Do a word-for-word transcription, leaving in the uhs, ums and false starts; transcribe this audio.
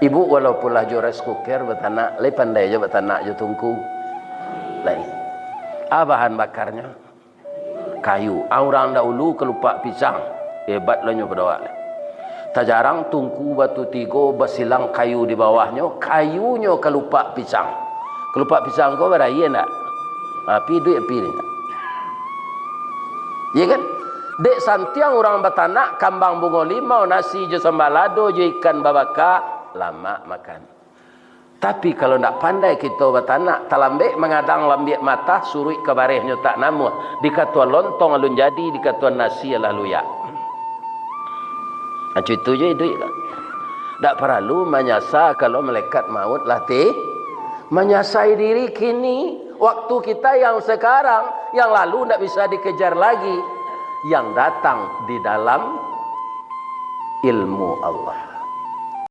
Ibu walaupun lah jo rice cooker batanak, lai pandai jo batanak jo tungku. Lai. A bahan bakarnyo? Kayu. A urang dahulu kalupak pisang. Hebat lah nyo pado awak. Tajarang tungku batu tigo basilang kayu di bawahnyo, kayunyo kalupak pisang. Kalupak pisang ko baraia ndak? Api duit api ni. Iya kan? Dek santiang urang batanak kambang bungo limau, nasi jo sambalado jo ikan babaka, lamak makan. Tapi kalau ndak pandai kito batanak, talambek mangadang lambiak matah, suruik ka barehnyo tak namuah, dikatoan lontong alun jadi, dikatoan nasi alah luyak. Macam itu je iduik lah. Ndak paralu manyasa kalau malaikat maut lah ti-, manyasai diri kini. Waktu kita yang sekarang, yang lalu ndak bisa dikejar lagi. Yang datang di dalam ilmu Allah.